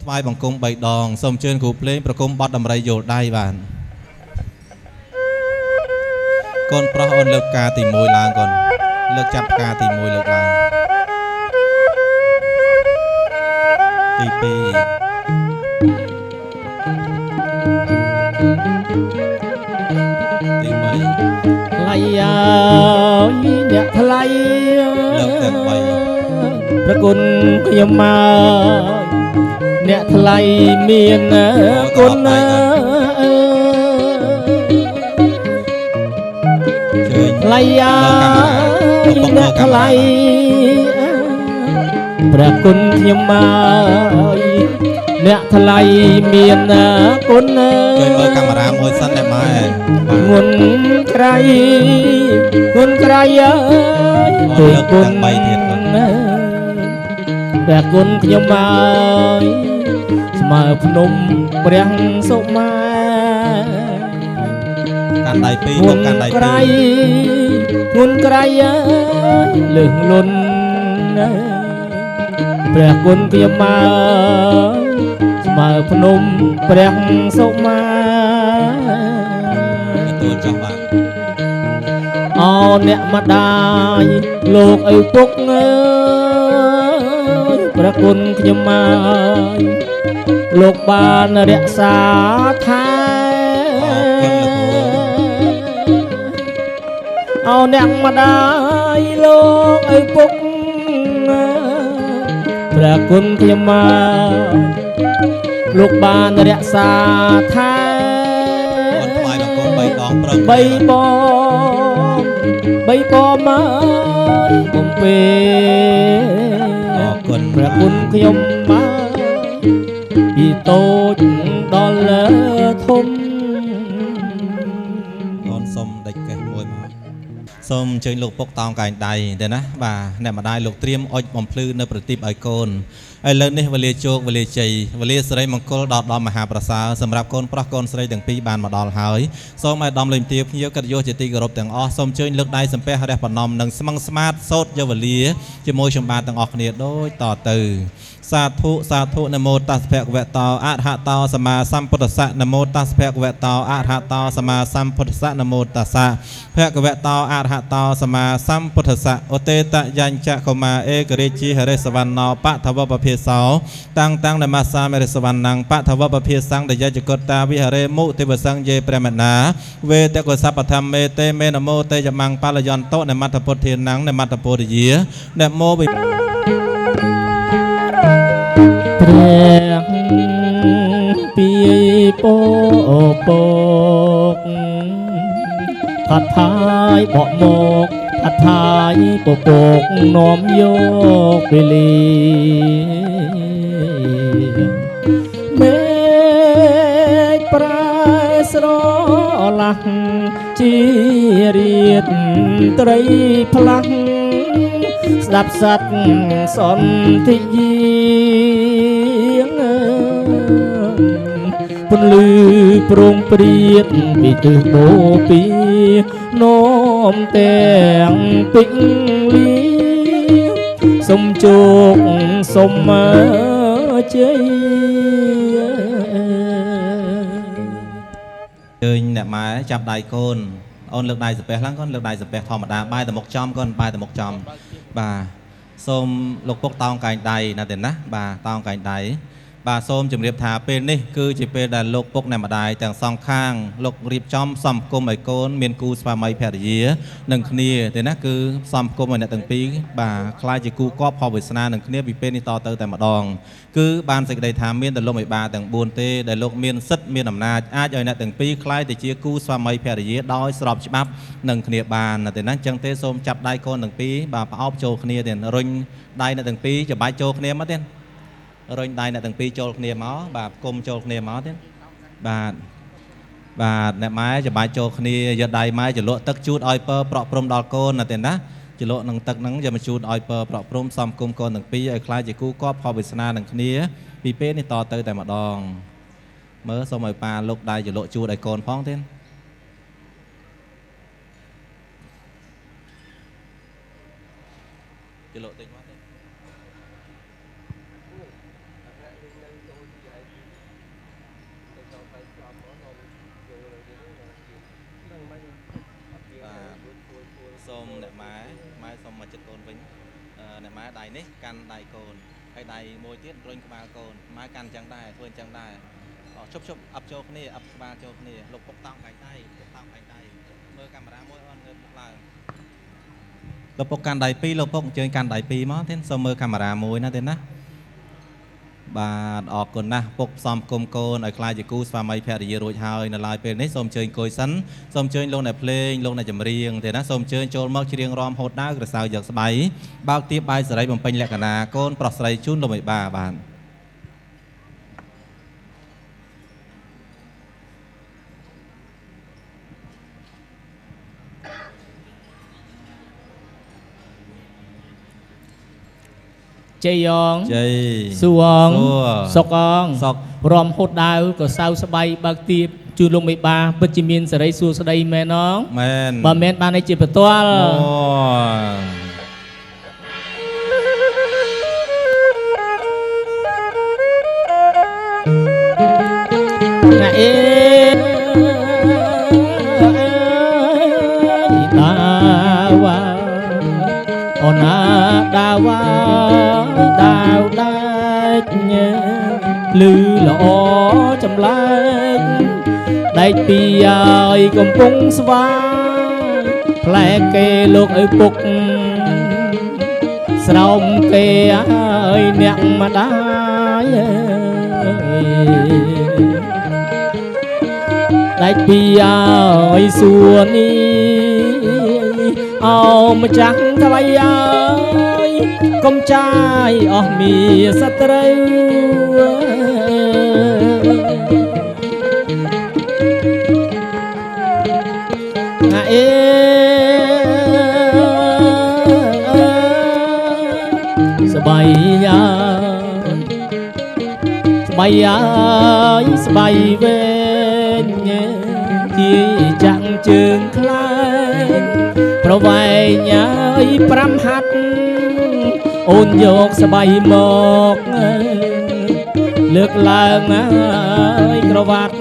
ថ្វាយបង្គំ3ដងសូមអញ្ជើញគ្រូភ្លេងប្រគំបទដំរីយោលដៃបាទកូនប្រុសអូនលើកការទី1ឡើងកូនលើកចាប់ការទី1លើកឡើងទី2ទី3ថ្លៃអើយអ្នកថ្លៃលើកទាំង3ប្រគុណខ្ញុំមកអ្នកថ្លៃមានគុណថ្លៃអើយអ្នកថ្លៃព្រះគុណខ្ញុំមកអ្នកថ្លៃមានគុណជួយមើលកាមេរ៉ាមួយសិនដែរម៉ែងុនក្រៃងុនក្រៃអើយទេគុណទាំង3ទៀតព្រះគុណខ្ញុំមកស្មើភ្នំព្រះសុមាកាន់ដៃពីរលោកកាន់ដៃពីរងុនក្រៃអើយលើសលុនព្រះគុណខ្ញុំមកស្មើភ្នំព្រះសុមាទទួលចុះបាទអោអ្នកម្ដាយលោកឪពុកអើយព្រះគុណខ្ញុំមកលោកបានរក្សាថែអោអ្នកម្ដាយលោកឪពុកព្រះគុណខ្ញុំមកលោកបានរក្សាថែថ្វាយបង្គំ3ដងព្រឹក3បង3បងមកបំពេអរគុណព្រះគុណខ្ញុំមកពីតូចដល់ធំអូនសុំដេចកេះមួយមកសូមអញ្ជើញលោកពុកតោងកែងដៃទេណាបាទអ្នកម្ដាយលោកត្រៀមអុចបំភ្លឺនៅប្រទីបឲ្យកូនឥឡូវនេះវេលាជោគវេលាជ័យវេលាសិរីមង្គលដល់ដល់មហាប្រសើរសម្រាប់កូនប្រុសកូនស្រីទាំងពីរបានមកដល់ហើយសូមឲ្យដំលេងទាភ្ញៀវកិត្តិយសជាទីគោរពទាំងអស់សូមអញ្ជើញលើកដៃសំពះរះប្រណម្យនិងស្មឹងស្មាតសូត្រយកវេលាជាមួយខ្ញុំបាទទាំងអស់គ្នាដូចតទៅសាធុសាធុនមោតស្សភគវតោអរហតោសម្មាសម្ពុទ្ធស្សៈនមោតស្សភគវតោអរហតោសម្មាសម្ពុទ្ធស្សៈនមោតស្សៈភគវតោអរហតោសម្មាសម្ពុទ្ធស្សៈឧទេតយញ្ចកុមាឯករាជាហរិសវណ្ណោបថវពភាសោតាំងតាំងនមស្សាមេរិសវណ្ណੰបថវពភាសੰតយចកុតាវិហរេមុទេវសង្យេព្រះមណាវេតកុសពធម្មេទេមេនមោទេយមੰបលយន្តោនមត្តពុទ្ធានੰនមត្តពុរិយានមោវិព្រះពីពោពកផាត់ផាយបកមកផាត់ផាយពពកនាំយកវេលាមេឃប្រែស្រឡះជារាត្រីផ្លាស់ស្ដាប់សត្វសន្តិយាពន្លឺព្រងព្រាតពីទិសបូព៌ានាំទាំងពេញលីសុំជោគសុំជ័យអើញអ្នកម៉ែចាប់ដៃកូនអូនលើកដៃសំពះឡើងកូនលើកដៃសំពះធម្មតាបាយតមុកចំកូនបាយតមុកចំបាទសូមលោកពុកតោងកែងដៃណាទេណាបាទតោងកែងដៃបាទសូមជម្រាបថាពេលនេះគឺជាពេលដែលលោកពុកអ្នកម្ដាយទាំងសងខាងលោករៀបចំសំគុំឲ្យកូនមានគូស្វាមីភរិយានឹងគ្នាទេណាគឺសំគុំឲ្យអ្នកទាំងពីរបាទក្លាយជាគូកបផលវាសនានឹងគ្នាពីពេលនេះតទៅតែម្ដងគឺបានសេចក្តីថាមានតែលោកមេបាទាំង4ទេដែលលោកមានសិទ្ធិមានអំណាចអាចឲ្យអ្នកទាំងពីរក្លាយទៅជាគូស្វាមីភរិយាដោយស្របច្បាប់នឹងគ្នាបានណាទេណាអញ្ចឹងទេសូមចាប់ដៃកូនទាំងពីរបាទផ្អោបចូលគ្នាទេរុញដៃអ្នកទាំងពីរច្បាច់ចូលគ្នាមកទេរុញដៃអ្នកទាំងពីរចូលគ្នាមកបាទគុំចូលគ្នាមកទៀតបាទបាទអ្នកម៉ែច្បាច់ចូលគ្នាយកដៃម៉ែចលក់ទឹកជូតឲ្យពើប្រក់ព្រំដល់កូនណាទេណាចលក់នឹងទឹកហ្នឹងយកមកជូតឲ្យពើប្រក់ព្រំសំគុំកូនទាំងពីរឲ្យក្លាយជាគូកបផលវាសនានឹងគ្នាពីពេលនេះតទៅតែម្ដងមើលសូមឲ្យប៉ាលោកដៃចលក់ជូតឲ្យកូនផងទេចលក់តិចមកទេ បាទសូមអ្នកម៉ែម៉ែសូមមកចិត្តកូនវិញអ្នកម៉ែដៃនេះកាន់ដៃកូនហើយដៃមួយទៀតរុញក្បាលកូនម៉ែកាន់អញ្ចឹងដែរធ្វើអញ្ចឹងដែរជប់ជប់អប់ចូលគ្នាអប់ក្បាលចូលគ្នាលោកពុកតោងកែងដៃពុកតោងកែងដៃមើលកាមេរ៉ាមួយអូនងើបមុខឡើងលោកពុកកាន់ដៃពីរលោកពុកអញ្ជើញកាន់ដៃពីរមកទេសូមមើលកាមេរ៉ាមួយណាទេណាបាទអរគុណណាស់ពុកផ្សំគុំកូនឲ្យក្លាយជាគូស្វាមីភរិយារួចហើយនៅឡើយពេលនេះសូមអញ្ជើញអង្គុយសិនសូមអញ្ជើញលោកអ្នកភ្លេងលោកអ្នកចម្រៀងទេណាសូមអញ្ជើញចូលមកច្រៀងរាំហូតដាវក្រសៅយកស្បៃបើកទៀបបាយសេរីបំពេញលក្ខណាកូនប្រុសស្រីជូនលោកមេបាបាទ ជ័យងជ័យសួងសុកងសុករំហូតដាវក៏សៅស្បៃបើកទៀបជូនលោកមេបាពិតជាមានសេរីសួស្តីមែនអងមែនបើមែនបានឯជាបន្ទាល់ណាអេដាវ៉ាអូណាដាវ៉ាដាវដាច់ញើលឺល្អចម្លែកដែកពីឲ្យកំពុងស្វាយផ្លែគេលោកឪពុកស្រោមគេឲ្យអ្នកម្ដាយដែកពីឲ្យសួរនេះអោម្ចាស់ថ្លៃអើយកុំចាយអស់មីសត្រូវណាអេស្បៃយ៉ាស្បៃយ៉ាស្បៃវែងជាចាក់ជើងខ្លែងប្រវែងហើយ5ហាត់អូនយកស្បៃមកលើកឡើងហើយក្រវ៉ាត់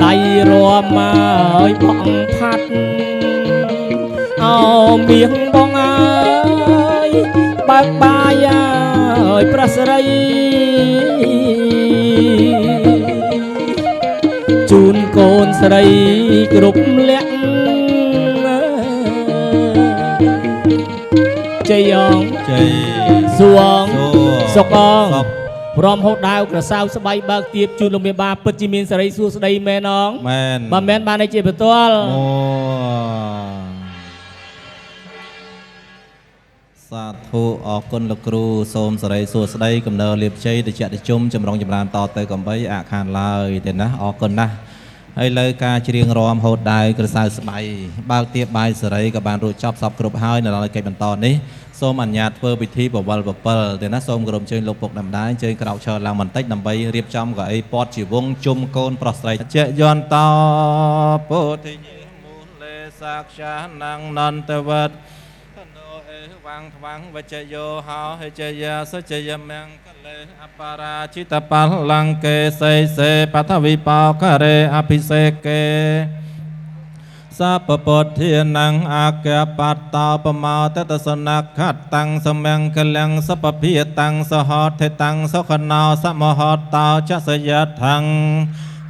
ដៃរំមកបក់ផាត់អោមៀងបងអើយបើកបាយហើយប្រះស្រីជូនកូនស្រីគ្រប់លក្ខជ័យងជ័យសួងសុកងព្រមហូតដាវក្រសៅស្បៃបើកទៀបជូនលោកមេបាពិតជាមានសេរីសួស្តីមែនអងមែនបើមែនបានឯជាបន្ទាល់សាធុអរគុណលោកគ្រូសូមសេរីសួស្តីកំណើលៀបជ័យតិចតិជុំចម្រុងចម្រើនតទៅកំបីអាខានឡើយទេណាអរគុណណាស់ហើយលើការច្រៀងរាំហូតដាវក្រសៅស្បៃបើកទៀបបាយសេរីក៏បានរួចចប់សពគ្រប់ហើយនៅដល់កិច្ចបន្តនេះសូមអនុញ្ញាតធ្វើពិធីបវលបពិលទេណាសូមគោរពអញ្ជើញលោកពុកដំដាយអញ្ជើញក្រោកឈរឡើងបន្តិចដើម្បីរៀបចំកៅអីពតជាវងជុំកូនប្រុសស្រីជាយន្តោពុទ្ធិយមូលេសាក្យានងនន្តវត្តធនោអេវੰថ្វាំងវចយោហោហេចយាសចយមង្គលេអបរាជិតបលង្កេសីសេបថវិបោករេអភិសេកេសពពុទ្ធានងអាកបតោបមោតតសនខតាំងសមង្គលំសពភិតាំងសហថេតាំងសុខណោសមហតោចសយថੰ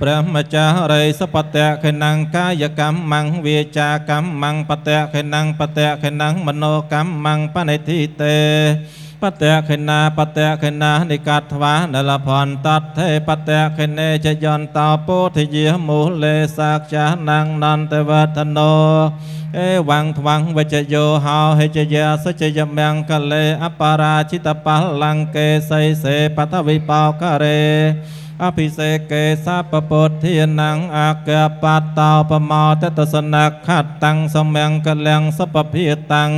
ព្រះម្ចាស់រិសបតៈខេណងកាយកម្មងវាចាកម្មងបតៈខេណងបតៈខេណងមโนកម្មងបនិធិតេបតៈខេណាបតៈខេណានិកាត្វានលភន្តតេបតៈខេនេចយន្តោពោធិយមូលេសាក្យានងនន្តវធនោអេវੰថ្វាំងវចយោហោហេចយាសចយមង្គលេអបរាជិតបលង្កេសីសេបថវិបោករេអភិសេកេសពពុទ្ធានងអាកបតោបមោតតសនខតាំងសមង្គលំសពភិតាំង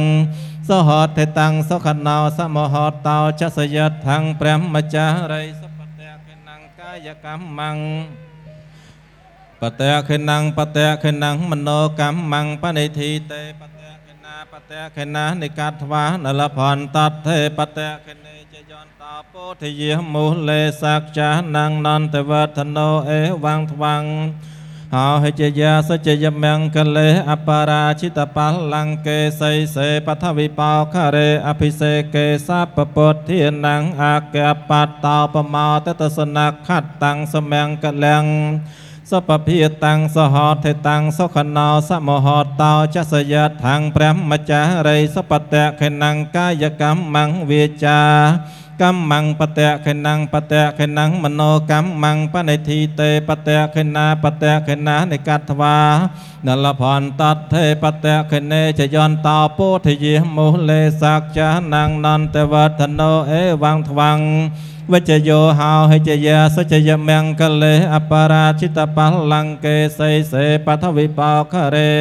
សហថេតាំងសុខណោសមហតោចសយថੰព្រះម្ចាស់រិសពតៈខេណងកាយកម្មងបតៈខេណងបតៈខេណងមโนកម្មងបនិធិតេបតៈខេណា បតៈខេណានិកាថ្វានលផន្តតទេបតៈខេនេចយន្តោពោធិយមូលេសក្ចានងនន្តវធនោអេវងថ្វាំងហោហិចយាសច្ចយមង្គលេអបរាជិតបលង្កេសីសេបថវិបោខរេអភិសេកេសពពុទ្ធានងអាកបតោបមោតតសនខតតាំងសមង្គលំសពភិតាំងសហធេតាំងសុខណោសមហតោចសយថាងព្រះមច្ចារីសពតៈខេណងកាយកម្មងវាចាកម្មងបតៈខេណងបតៈខេណងមโนកម្មងបនិធិតេបតៈខេណាបតៈខេណានិកត្វានលផន្តតទេបតៈខេនេចយន្តោពោធិយមូលេសក្ចានងនន្តវធនោអេវងថ្វាំងវិជ្ជយោហោហិចយាសច្ចយមង្គលេអបរាជិតបលង្កេសីសេបថវិបោខរេ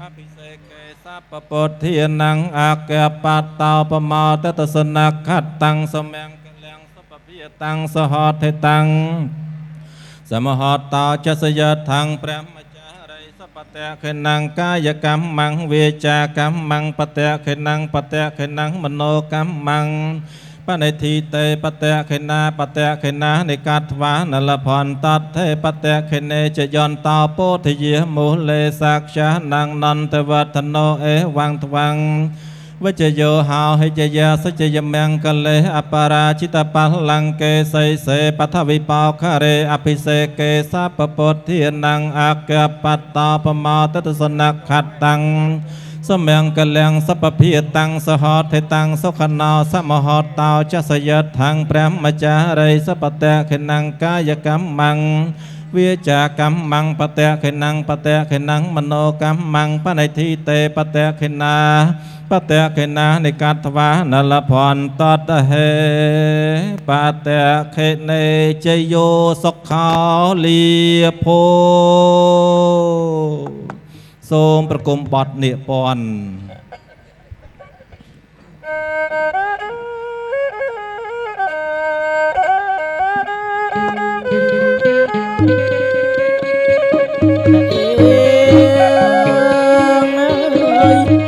អភិសេកេសពពុទ្ធានងអាកបតោបមោតតសនខតតាំងសមង្គលំសពភិតាំងសហធិតាំងសមហតោចសយថាងព្រះមច្ចារីសពតៈខេណងកាយកម្មងវាចាកម្មងបតៈខេណងបតៈខេណងមโนកម្មងបនិធិតេបតៈខេណាបតៈខេណានិកាថ្វានលផន្តតទេបតៈខេនេចយន្តោពោធិយមូលេសក្ចានងនន្តវធនោអេវងថ្វាំងវិជ្ជយោហោហិចយាសច្ចយមង្គលេអបរាជិតបលង្កេសីសេបថវិបោខរេអភិសេកេសពពុទ្ធានងអាកបតោបមោតតសនខតតាំងសមង្គលំសពភិតាំងសហធិតាំងសុខណោសមហតោចសយថាងព្រះមច្ចារីសពតៈខេណងកាយកម្មងវាចាកម្មងបតៈខេណងបតៈខេណងមโนកម្មងបនិធិតេបតៈខេណាបតៈខេណានិកាត្វានលផន្តតហេបតៈខេនេជយោសុខោលាភោសូមប្រគំបទនិពន្ធ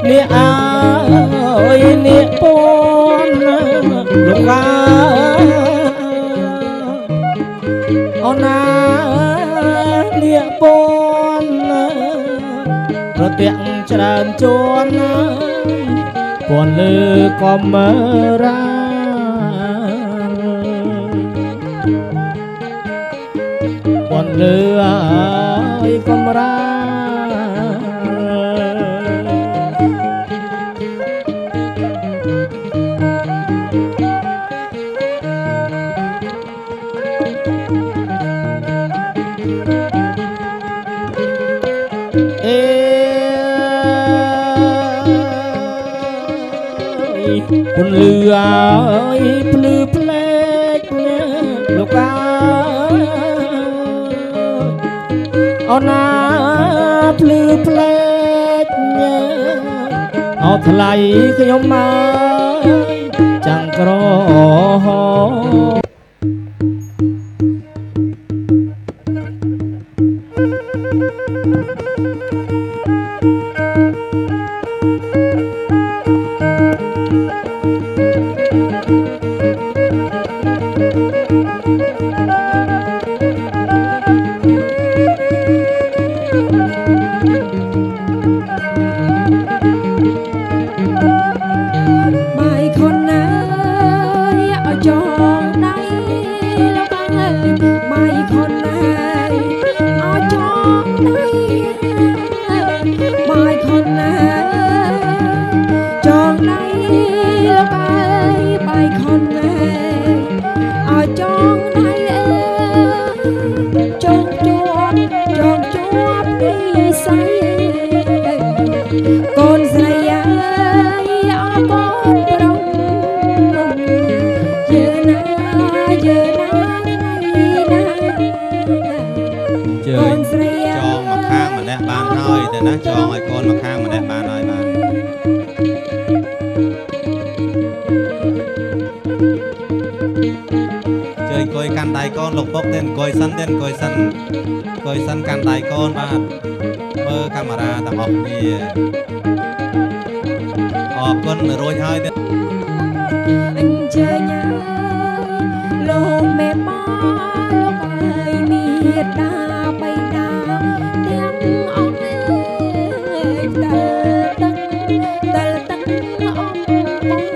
នេះអើយនិពន្ធលោកអើអូណានិពន្ធប្រទាំងច្រើនជួនពន់លើកំរាពន់លើអើយកំរាពន្លឺអើយភ្លឺផ្លេកលោកអើយអូណាភ្លឺផ្លេកអោថ្លៃខ្ញុំមកចាំងក្រហ ណាចងឲ្យកូនមកខាងម្នាក់បានហើយបាទជើញអង្គុយកាន់ដៃកូនលោកពុកទេអង្គុយសិនទេអង្គុយសិនអង្គុយសិនកាន់ដៃកូនបាទមើលកាមេរ៉ាទាំងអស់គ្នា អរគុណរួចហើយទេ អញ្ជើញហើយលោកមេបងលោកអើយមេតាបៃតាទាំងអង្គអើយតលតឹងតលតឹងអង្គបង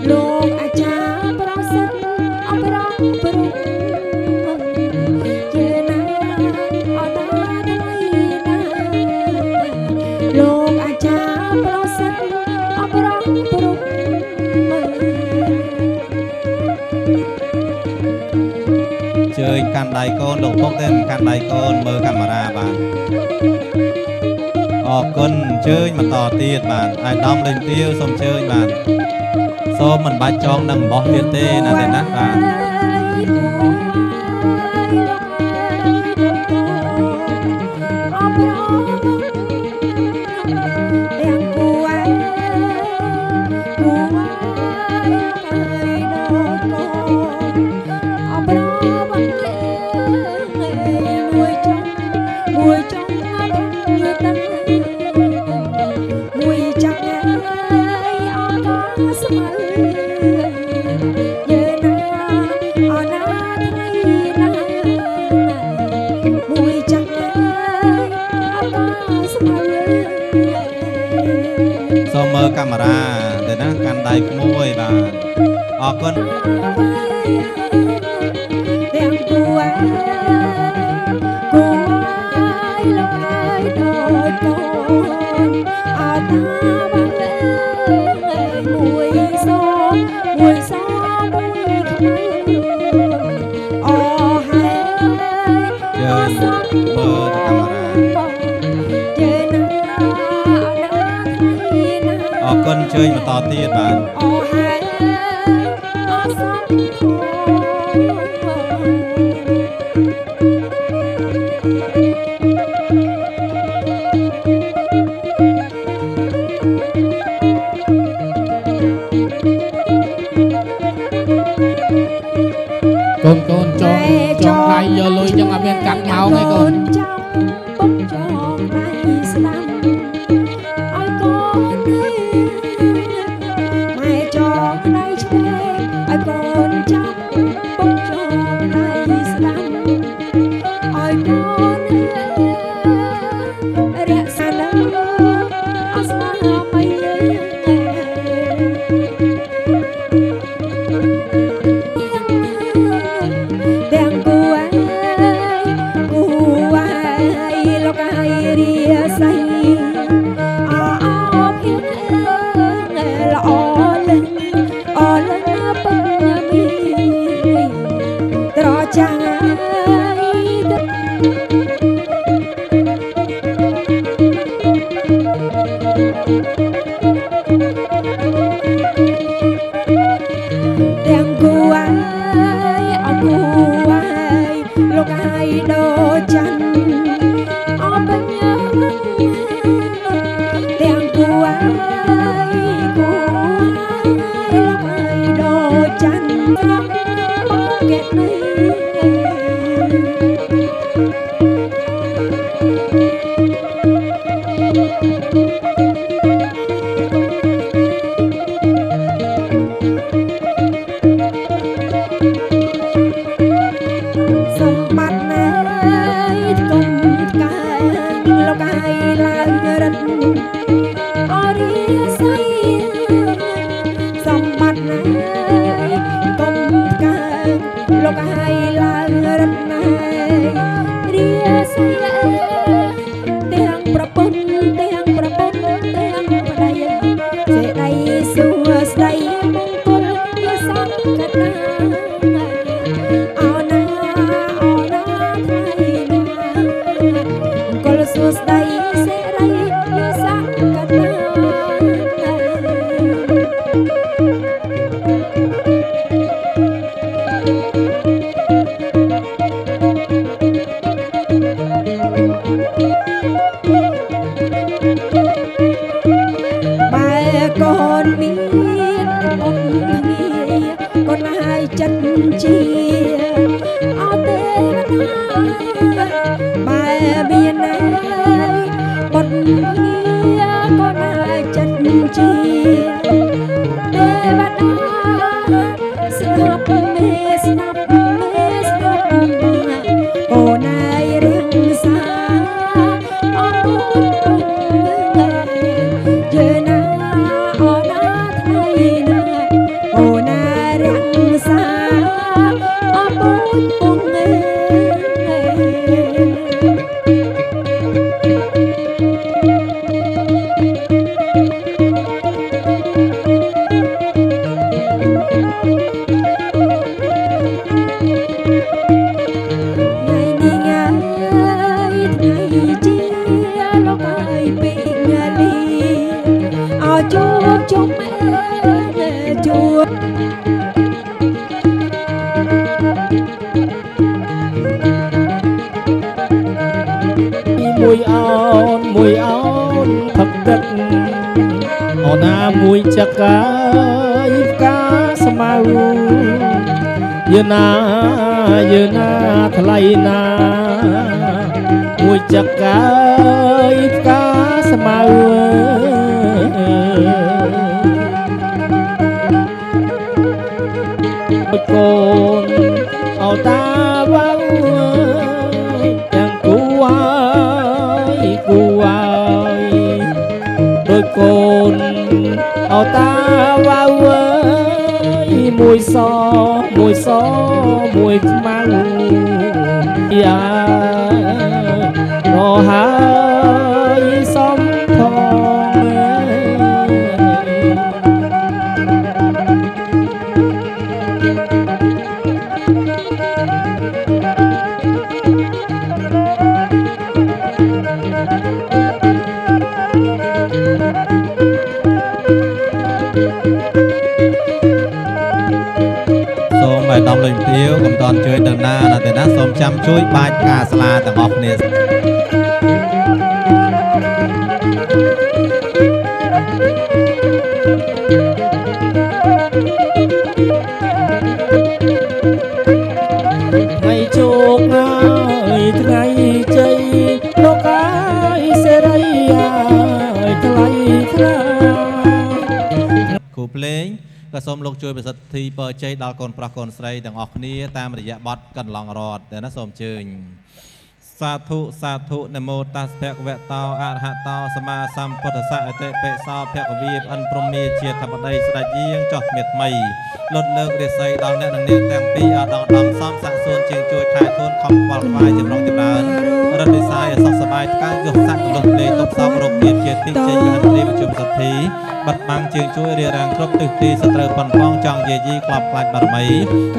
លោកអាចារ្យប្រសិទ្ធអប្រងព្រំជាណាអត់ណាថ្លៃណាលោកអាចារ្យប្រសិទ្ធអប្រងព្រំ ជើញកាន់ដៃកូនលោកពុកទេកាន់ដៃកូនមើលកាមេរ៉ាបាទអរគុណជើញបន្តទៀតបាទអាយដាមលេងទាវសូមជើញបាទសូមមិនបាច់ចងនឹងអំបោះទៀតទេណាទេណាបាទ មួយចាក់ហើយអត់កស្មៅយើណាអណាថ្ងៃណាមួយចាក់ហើយអត់កស្មៅ សូមមើលកាមេរ៉ាទេណាកាន់ដៃក្មួយបាទអរគុណ ទាំងគួយគួយលោកអើយដូចកូនអើតាបងអើយមួយសមួយសមួយខ្មៅអូហេ ជើញមើលទៅកាមេរ៉ា ជើណាអណាថ្ងៃណា អរគុណជើញបន្តទៀតបាទ អូហេអសំធ កូនកូនចងចងដៃយកលុយចឹងអត់មានកាត់ម៉ោងទេកូន ចាំពុកចងដៃស្ដាំឲ្យកូនម៉ែចងដៃឆ្វេងឲ្យកូនចាំពុកចងដៃស្ដាំឲ្យកូនរក្សានៅអស្មាមី ទាំងគួយគួយលោកអើយរាសីអអភៀងល្អលឹងអលឹងពេញមីត្រចាំងទៅ ទាំងគួយអគួយលោកអើយដូចច័ន្ទអបញ្ញាទាំងគួយគួយលោកអើយដូចច័ន្ទមកកេនេះ សម្បត្តិណាយគុំកើងលោកអើយឡើងរិទ្ធអរិស័យសម្បត្តិណាយគុំកើងលោកអើយឡើងរិទ្ធណារាស័យទាំងប្រពន្ធទាំងប្រពន្ធទាំងប្តីសេដីសួស្ដីមង្គលយសង្កតា អោណាអូណាថ្ងៃណាអង្គលសួស្ដីសេរីយសង្កតា ជាទេវតាស្ដាប់មេស្ដាប់មេស្ដាប់អូនឯងរៀងសាអរគុណយើណាអូណាថ្ងៃណាអូណារៀងសាអរគុណពង ថ្ងៃនេះថ្ងៃថ្ងៃជាលោកឲ្យពីលីឲ្យជួបជុំជួប មួយអោនមួយអោនផឹកទឹកអូនណាមួយចឹកអើយផ្កាស្មៅយើណាយើណាថ្លៃណាមួយចឹកអើយផ្កាស្មៅកូនអោតាវ៉ៅទាំងគូអើយគូអើយដោយកូនអោតាវ៉ៅអើយមួយសមួយសមួយខ្មៅយ៉ារហើយសំផង សូមឲ្យដំលេងទាវកុំតន់ជួយទៅណាណាទេណាសូមចាំជួយបាចផ្កាស្លាទាំងអស់គ្នា ថ្ងៃជោគហើយថ្ងៃជ័យលោកអើយសេរីអើយថ្លៃថ្លា គ្រូភ្លេងក៏សូមលោកជួយប្រសិទ្ធិពរជ័យដល់កូនប្រុសកូនស្រីទាំងអស់គ្នាតាមរយៈបទកន្លងរតតែណាសូមអញ្ជើញសាធុសាធុនមោតាសភគវតោអរហតោសម្មាសម្ពុទ្ធស្សៈអតិបិសោភគវីអិនព្រមាជាធម្មដីស្ដេចយាងចោះថ្មីថ្មីលុតលើករាសីដល់អ្នកនិងអ្នកទាំងពីរអដងដំសំសាក់សួនជាងជួយថែធួនខំខ្វល់ខ្វាយចម្រុងចម្រើនរិទ្ធិសាយអសុខសប្បាយថ្កើងយុស័កទលុះលេទុកសោករោគភាពជាទីជ័យវិហិន្ទ្រីមជុំសទ្ធីបាត់បាំងជើងជួយរារាំងគ្រប់ទិសទីសត្រូវប៉ុនផងចង់យាយីក្លាប់ខ្លាចបារមី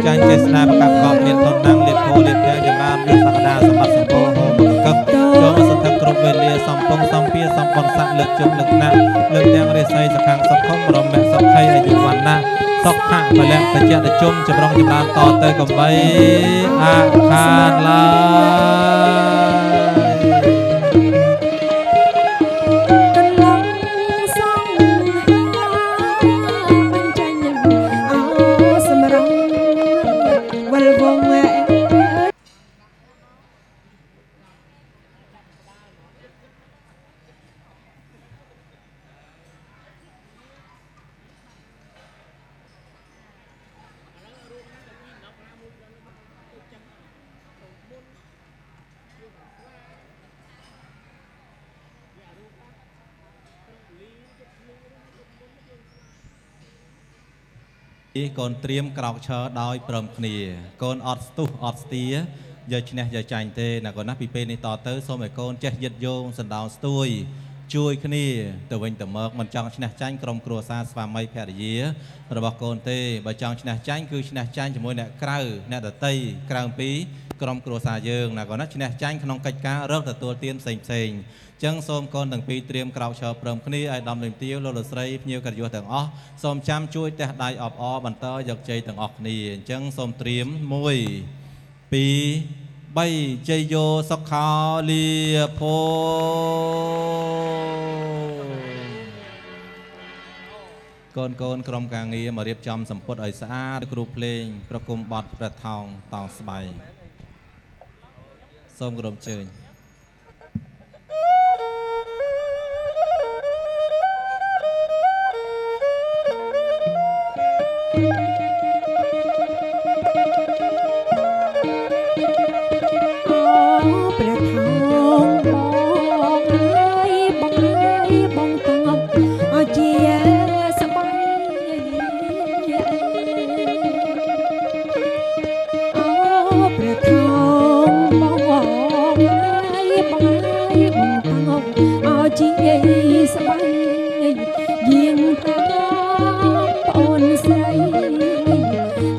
ចាញ់ចេស្តាប្រកាប់កប់មានធនណាំងលៀបពោលៀបទាំងចម្រើនមានសក្តាសម្បត្តិសម្បូរហូរមកកឹកចូលមកសន្ធឹកគ្រប់វេលាសំពងសំពាសំបនស័កលើកជុំលើកណាក់លើកទាំងរាសីសខាងសុខុមរមៈសុខីអាយុវណ្ណៈសុខៈពលៈបច្ចៈតជុំចម្រុងចម្រើនតទៅកំបីអាខានឡើយក ន្លងសងហាបញ្ចេញអោសម្រងវិលវង កូនត្រៀមក្រោកឈរដោយព្រមគ្នាកូនអត់ស្ទុះអត់ស្ទាយកឈ្នះយកចាញ់ទេណាកូនណាពីពេលនេះតទៅសូមឲ្យកូនចេះយឹតយោងសណ្ដោងស្ទួយជួយគ្នាទៅវិញទៅមកមិនចង់ឈ្នះចាញ់ក្រុមគ្រួសារស្វាមីភរិយារបស់កូនទេបើចង់ឈ្នះចាញ់គឺឈ្នះចាញ់ជាមួយអ្នកក្រៅអ្នកដតីក្រៅពីក្រុមគ្រួសារយើងណាកូនណាឈ្នះចាញ់ក្នុងកិច្ចការរកទទួលទានផ្សេងផ្សេងចឹងសូមកូនទាំងពីរត្រៀមក្រោកឈរព្រមគ្នាឲ្យដំលេងទាវលោកលោកស្រីភ្ញៀវកិត្តិយសទាំងអស់សូមចាំជួយទះដៃអបអរបន្តយកជ័យទាំងអស់គ្នាអញ្ចឹងសូមត្រៀម1 2 3ជ័យយោសុខោលាភោកូនកូនក្រុមការងារមករៀបចំសម្ពុតឲ្យស្អាតគ្រូភ្លេងប្រគំបទព្រះថោងតោងស្បៃសូមគោរពអញ្ជើញ អូព្រះថោងបងអើយបងអើយបងតងអជាស្បៃអូព្រះថោងបងអើយបងអើយបងតងអជាស្បៃយាងតាមប្អូនស្រី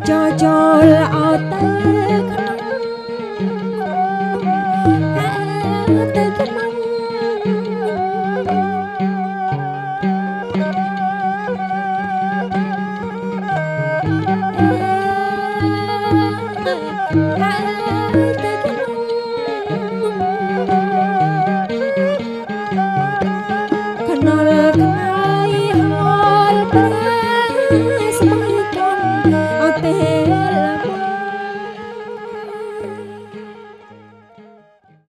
ចចូលអោទៅក្នុង ទៅក្នុងទៅក្នុងខ្នល់ខ្នើយហល់ប្រែស្បៃកន